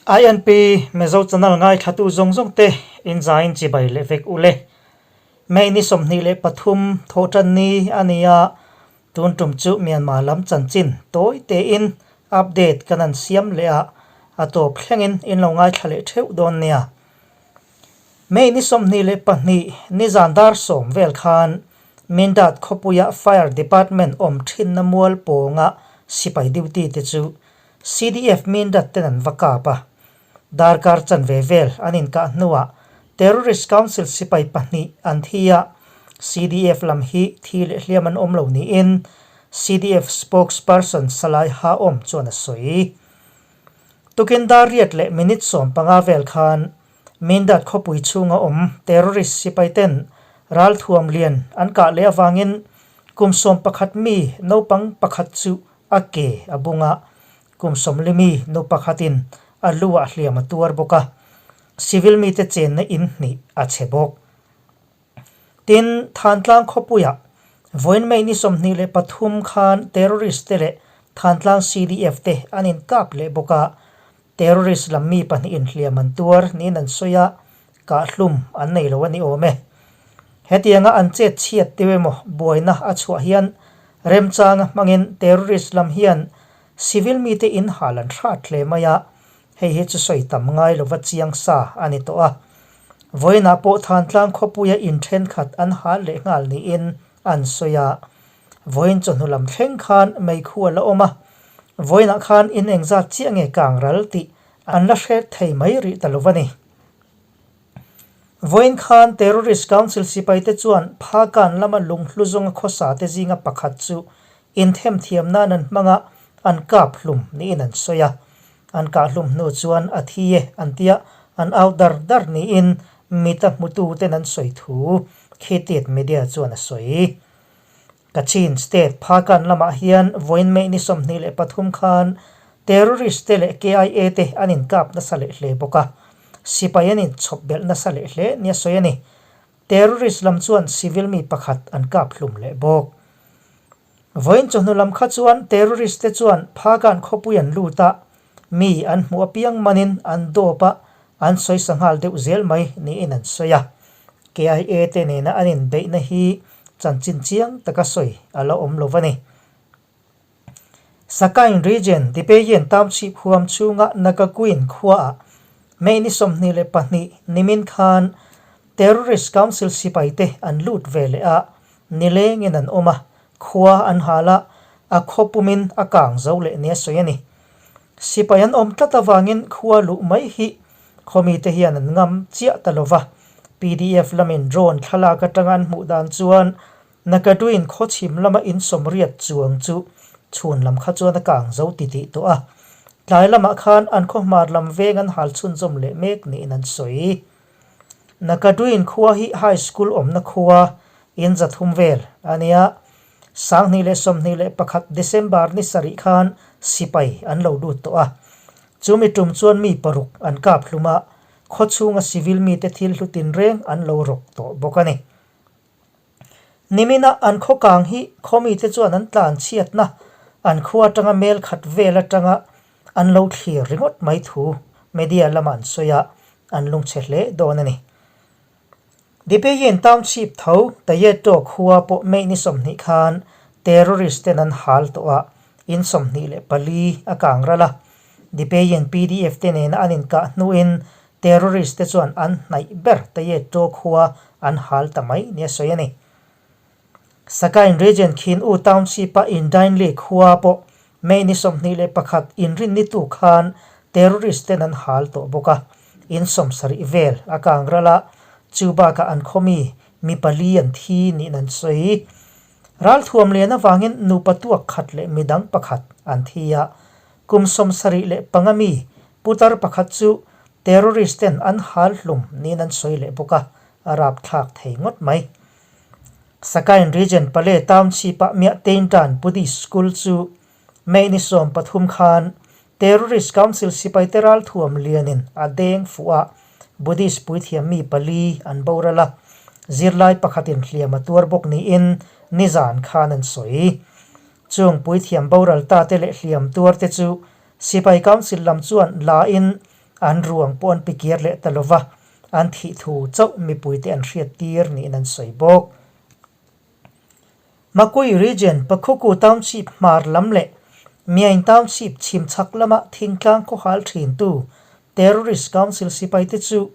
INP Mizo channel ngaithlatu zawng zawng te in zain chibai leh vek ule. May ni 23 thawhtan ni a ni a, tun tum chu Myanmar lam chanchin tawi tein update kan han siam leh a, a tawp thlengin in lo ngaithla leh theuh dawn nia. May ni 22 nizan dar 10 vel khan Mindat khawpuia Fire Department awm thinna mual pawnga sipai duty te chu CDF Mindat ten an va kap a. Darkar chanve vel an inkah hnuah Terrorist Council sipai pahnih an thi a, CDF lam hi thi leh hliam an awm lo niin CDF spokesperson Salai Haawm chuan a sawi. Tukin dar riat leh minute 15 vel khan Mindat khawpui chhunga awm terrorist sipai ten ralthuam lian an kah leh avangin kum 11 mi naupang pakhat chu a ke a bung a, kum 40 mi nu pakhatin a lu ah hliam a tuar bawk a, civil mite chenna in hnih a chhe bawk. Tin, Thantlang khawpuiah vawiin May ni 23 khan terrorist te leh Thantlang CDF te an inkap leh bawk a, terrorist lam mi pahnihin hliam an tuar niin an sawi a, kahhlum an nei lo a ni awm e. Hetianga an chet chhiat deuh emaw buaina a chhuah hian remchanga hmangin terrorist lam hian civil mite inhal an hrat hle mai a, Hei hi chu sawi tam ngai lova chiang sa a ni tawh a. Vawiinah pawh Thantlang khawpuia in thenkhat an hal leh nghal niin an sawi a. Vawiin chawhnu lam thleng khan meikhu a la awm a. Vawiinah khan in engzat chiah nge kang ral tih an la hre thei mai rih ta lo a ni. Vawiin khan Terrorist Council sipaite chuan Phakan lama lunghlu zawnga khawsa te zinga pakhat chu inthemthiam nan an hmang a, an kap hlum niin an sawi a. An kah hlum hnu chuan a thi e an tia, an au dar dar niin mita hmutu ten an sawi thu Khitit Media chuan a sawi. Kachin State Phakan lamah hian vawiin May ni 23 khan terrorist te leh KIA te an inkap nasa leh hle bawk a, sipai an inchhawp belh nasa leh hle nia sawi a ni. Terrorist lam chuan civil mi pakhat an kap hlum leh bawk. Vawiin chawhnu lam kha chuan terrorist te chuan Phakan khawpui an lut a, mi an hmuh apiang manin an dawp a, an sawi sa nghal deuh zel mai niin an sawi a. KIA te nena an inbeihna hi chanchin chiang taka sawi a la awm lo a ni. Sakaing Region, Dipeyin Township huam chhunga Nagaguin khuaah May ni 22 nimin khan Terrorist Council sipai te an lut ve leh a, nilengin an awm a, khua an hal a, a khaw pumin a kang zo leh nia sawi a ni. Sipai an awm tlat avangin khua luh mai hi khawmite hian an ngam chiah ta lova, PDF lamin drone thlalak atanga an hmuh dan chuan Nagaduin khawchhim lama insawmriat chuang chu chhun lam kha chuan a kang zo titih tawh a, tlai lamah khan an khaw hmar lam veng an hal chhunzawm leh mek niin an sawi. Nagaduin khua hi high school awmna khua in 300 vel a nia. 2021 December ni sarih khan sipai an lo lut tawh a. Chumi tum chuan mi paruk an kap hlum a, khaw chhunga civil mite thil hlu tinreng an lo rawk tawh bawk a ni. Nimina an khaw kang hi khaw mite chuan an tlan chhiatna an khua atanga mel khat vel atanga an lo thlir ringawt mai thu media lama an sawi a, an lungchhe hle dawn a ni. Dipeyin Township tho Tayeto khua pawh May ni 20 khan terrorist ten an hal tawh a, in 24 a kang ral a. Dipeyin PDF te nena an inkah hnuin terrorist te chuan an hnaih ber Tayeto khua an hal ta mai nia sawi a ni. Sakaing Region Khin U Township-a Indainli khua pawh May ni 21 inrinni tu khan terrorist ten an hal tawh bawk a, in 70 vel a kang ral a, chu bakah an khaw mi mi pali an thi niin an sawi. Ralthuam lian avangin nupa tuak khat leh midang pakhat an thi a, kum 75 mi putar pakhat chu terrorist ten an hal hlum niin an sawi leh bawk a, a rapthlak thei ngawt mai. Sakaing Region Pale Township-ah Miahteintan Buddhist School chu May ni 13 khan Terrorist Council sipaite ralthuam lianin a deng fuh a, Buddhist puithiam mi pali an boral a, zirlai pakhatin hliam a tuar bawk niin nizan khan an sawi. Chung puithiam boral ta te leh hliam tuar te chu sipai council lam chuan la in An ruang pawh an pikir leh ta lova, an thih thu chauh mipuite an hriattir niin an sawi bawk. Makui Region, Pakhuku Township hmar lam leh Myaing Township chhim chhak lama thingtlang khawhal thintu Terrorist Council sipaite chu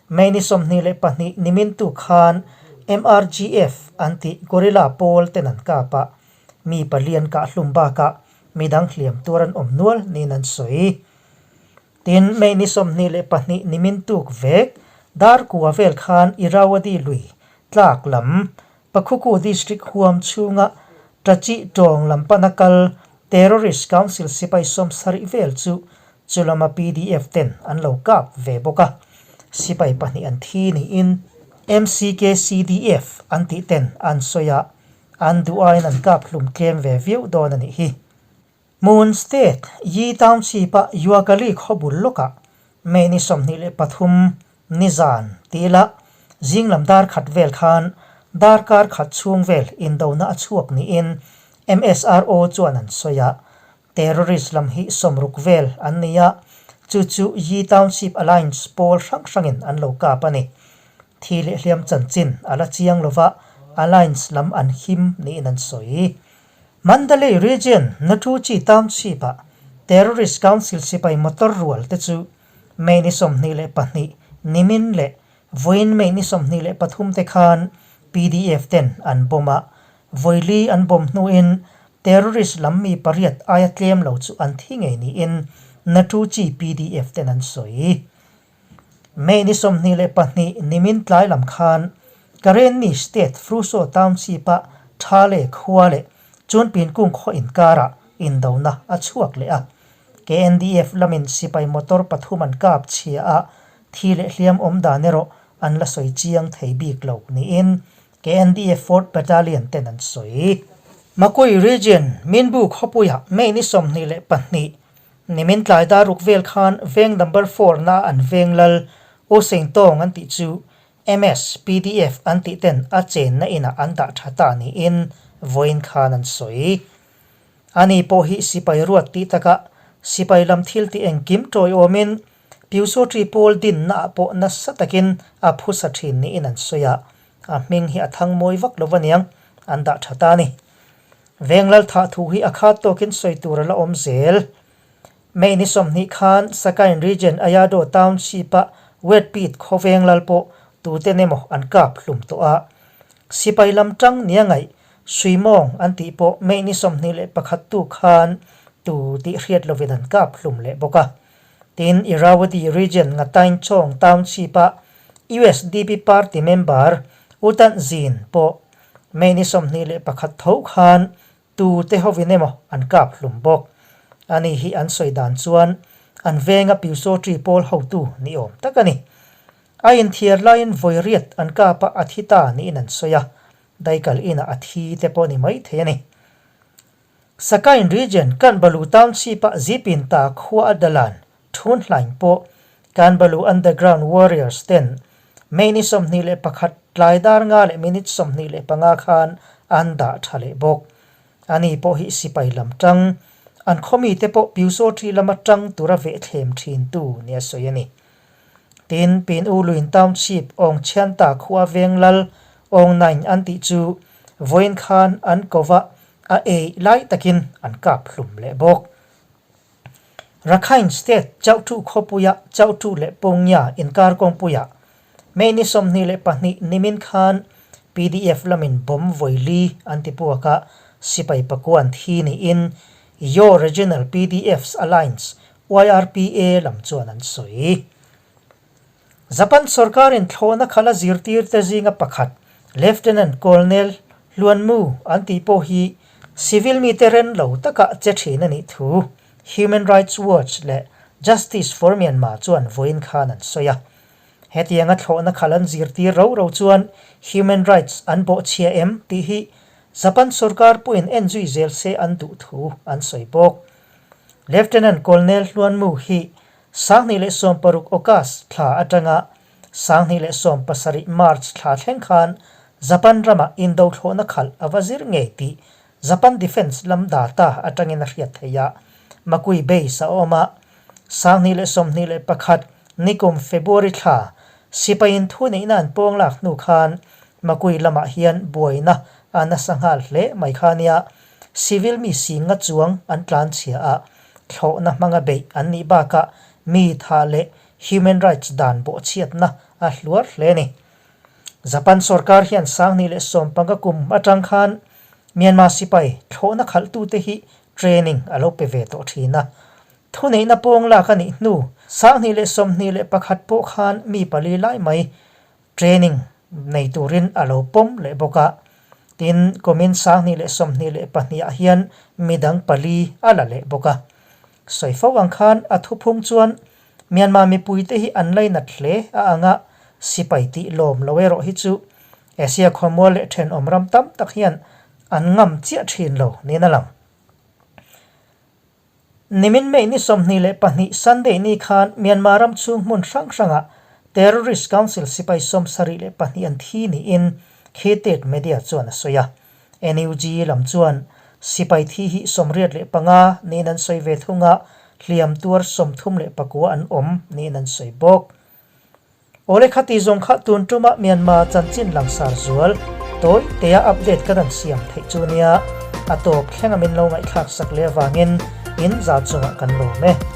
May ni 22 nimintu khan MRGF an tih Guerrilla pawl ten an kap a, mi pali an kah hlum bakah midang hliam tuar an awm nual niin an sawi. Tin, May ni 22 nimin tuk vek Darkua vel khan Irrawaddy lui tlak lam Pakhuku District huam chhunga Tachi tawng lam pana kal Terrorist Council sipai 70 vel chu chulama pdf ten an lo kap ve bawk a, sipai pahnih an thi niin MCKCDF an tih ten an sawi a, an duh aiin an kap hlum tlem ve viau dawn a nih hi. Mon State, Yi Township-a Yuagali khaw bul lawkah May ni 23 nizan ti ila zinglam dar khat vel khan darkar khat chhung vel indona a chhuak niin MSRO chuan an sawi a. Terrorist lam hi 60 vel an ni a, chu chu Yi Township Alliance pawl hrang hrangin an lo kap a ni. Thi leh hliam chanchin a la chiang lova, Alliance lam an him niin an sawi. Mandalay Region Nathuchi Township-ah Terrorist Council sipai motor rual te chu May ni 22 nimin leh vawiin May ni 23 te khan PDF ten an bomb a, vawili an bomb hnuin terrorist lam mi pariat aia tlem lo chu an thi ngei niin Nathuchi PDF ten an sawi. May ni 22 nimin tlai lam khan Karenni State Fruso Township-a Thale khua leh Chunpinkung khaw inkarah indona a chhuak leh a. KNDF lamin sipai motor pathum an kap chhia a, thi leh hliam awm dan erawh an la sawi chiang thei bik lo niin KNDF Fourth Battalion ten an sawi. Makui Region, Minbu khawpuiah May ni 22 Nimin tlai dar ruk vel khan veng number four na an veng lal U Seng Tawng an tih chu MS, pdf an tih ten a chenna inah an dah tha ta niin vawiin khan an sawi. Ani pawh hi sipai ruat tih takah sipai lam thil tih engkim tawiawmin Pyusawṭi pawl dinna ah pawh nasa takin a phusa thin niin an sawi a, a hming hi a thang mawi vak lo aniang an dah tha ta a ni. Veng lal thah thu hi a khat tawkin sawi tur a la awm zel. May ni 20 khan Sakain Region Ayado Township-a Wet Pit khaw veng lal pawh tuten emaw an kap hlum tawh a. Sipai lam tang nia ngaih Suimawng an tih pawh May ni 21 tu khan tu tih hriat lovin an kap hlum leh bawk a. Tin, Irrawaddy Region Ngatain Chawng Township-a usdp party member U Tant Zin pawh May ni 21 tho khan tu te hovin emaw an kap hlum bawk. Ani hi an sawi dan chuan an venga Pyusawṭi pawl hotu ni awm tak a ni. A inthiar laiin vawi riat an kap a, a thi ta niin an sawi a, daikal inah a thi te pawh ni maithei a ni. Sakain Region, Kanbalu Township-a Zipinta khua a dalan Thunhlain pawh Kanbalu Underground Warriors ten May ni 21 tlai dar nga leh minute 25 khan an dah tha leh bawk. Ani pawh hi sipai lam tang, an khaw mite pawh Pyusawṭi lama tang tura vehthlem thintu nia sawi a ni. Tin, Pin U Luin Township Awng Chhianta khua veng lal Awng Nain an tih chu vawiin khan an ko va, a ei lai takin an kap hlum leh bawk. Rakhine State Chauhtu khawpuia Chauhtu leh Pongya inkar kawngpuiah May ni 22 nimin khan PDF lamin bomb vawi li an ti puak a, sipai pakuan thi niin Yaw Regional PDF's Alliance, YRPA, lam chuan an sawi. Japan sorkarin thlawhna khalh a zirtirte zinga pakhat Lieutenant Colonel Hluan Mu an tih pawh hi civil mite ren lo taka che thin a nih thu Human Rights Watch leh Justice for Myanmar chuan vawiin khan an sawi a. Hetianga thlawhna khalh an zirtir ro ro chuan human rights an bawhchhia em tih hi Japan sorkar pawhin en zui zel se an duh thu an sawi bawk. Lieutenant Colonel Hluan Mu hi 2016 August thla atanga 2017 March thla thleng khan Japan ramah indo thlawhna khalh a va zir ngei tih Japan Defence lam data atangin a hriat theih a, Makui Base a awm a, 2021. Nikum February thla sipaiin thuneihna an pawng lak hnu khan Makui lamah hian buaina a nasa nghal hle mai kha nia, civil mi singa chuang an tlan chhia a, thlawhna hmanga beih an nih bakah mi tha leh human rights dan bawhchhiatna a hluar hle a ni. Japan sorkar hian Sangni leh Sawmpanga kum atang khan Myanmar sipai thlawhna khalhtute hi training a lo pe ve tawh thin a. Thuneihna pawng lak a nih hnu 2021 pawh khan mi pali lai mai training nei turin a lo pawm leh bawk a. Tin, kumin 2022 ah hian midang pali a la leh bawk a. Sawi fo ang khan a thuphung chuan Myanmar mipuite hi an lainat hle a ang a, sipai tih lawm lo erawh hi chu Asia khawmual leh thenawm ram tam tak hian an ngam chiah thin lo niin a lang. Nimin May ni 22 Sunday ni khan Myanmar ram chhung hmun hrang hrangah Terrorist Council sipai 72 an thi niin Khitet Media chuan a sawi a. NUG lam chuan sipai thi hi 85 niin an sawi ve thung a, hliam tuar 39 an awm niin an sawi bawk. Awle khati zawng kha tun tuma Myanmar chanchin langsar zual tawi tea update kan an siam theih chu nia, a tawp thleng a min lo ngaihthlak sak leh avangin in za chungah kan lawm e.